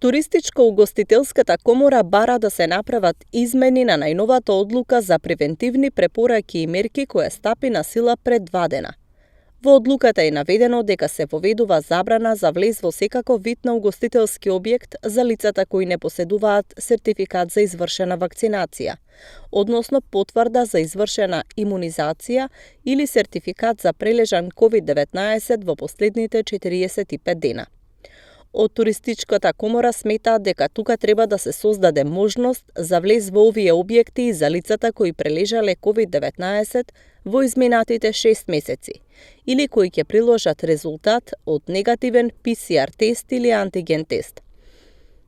Туристичко-угостителската комора бара да се направат измени на најновата одлука за превентивни препораки и мерки која стапи на сила пред 2 дена. Во одлуката е наведено дека се воведува забрана за влез во секаков вид на угостителски објект за лицата кои не поседуваат сертификат за извршена вакцинација, односно потврда за извршена имунизација или сертификат за прележан COVID-19 во последните 45 дена. Од Туристичката комора сметаат дека тука треба да се создаде можност за влез во овие објекти и за лицата кои прележале COVID-19 во изминатите 6 месеци или кои ќе приложат резултат од негативен PCR тест или антиген тест.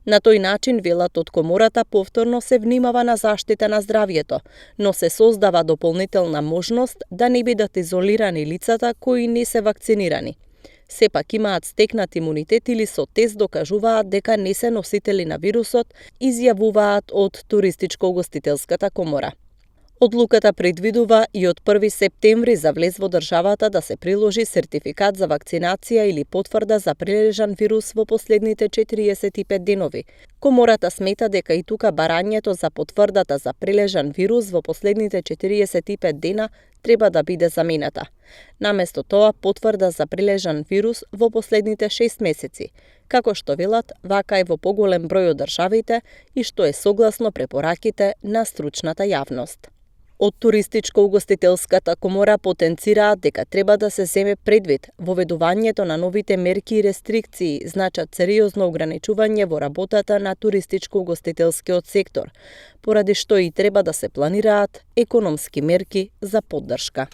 На тој начин, велат од комората, повторно се внимава на заштита на здравјето, но се создава дополнителна можност да не бидат изолирани лицата кои не се вакцинирани. Сепак имаат стекнат имунитет или со тест докажуваат дека не се носители на вирусот, изјавуваат од Туристичко-угостителската комора. Одлуката предвидува и од 1 септември за влез во државата да се приложи сертификат за вакцинација или потврда за прележан вирус во последните 45 денови. Комората смета дека и тука барањето за потврдата за прележан вирус во последните 45 дена треба да биде замената. Наместо тоа, потврда за прележан вирус во последните 6 месеци, како што велат, вака е во поголем број од државите и што е согласно препораките на стручната јавност. Од Туристичко-угостителската комора потенцираат дека треба да се земе предвид воведувањето на новите мерки и рестрикции значат сериозно ограничување во работата на туристичко-угостителскиот сектор, поради што и треба да се планираат економски мерки за поддршка.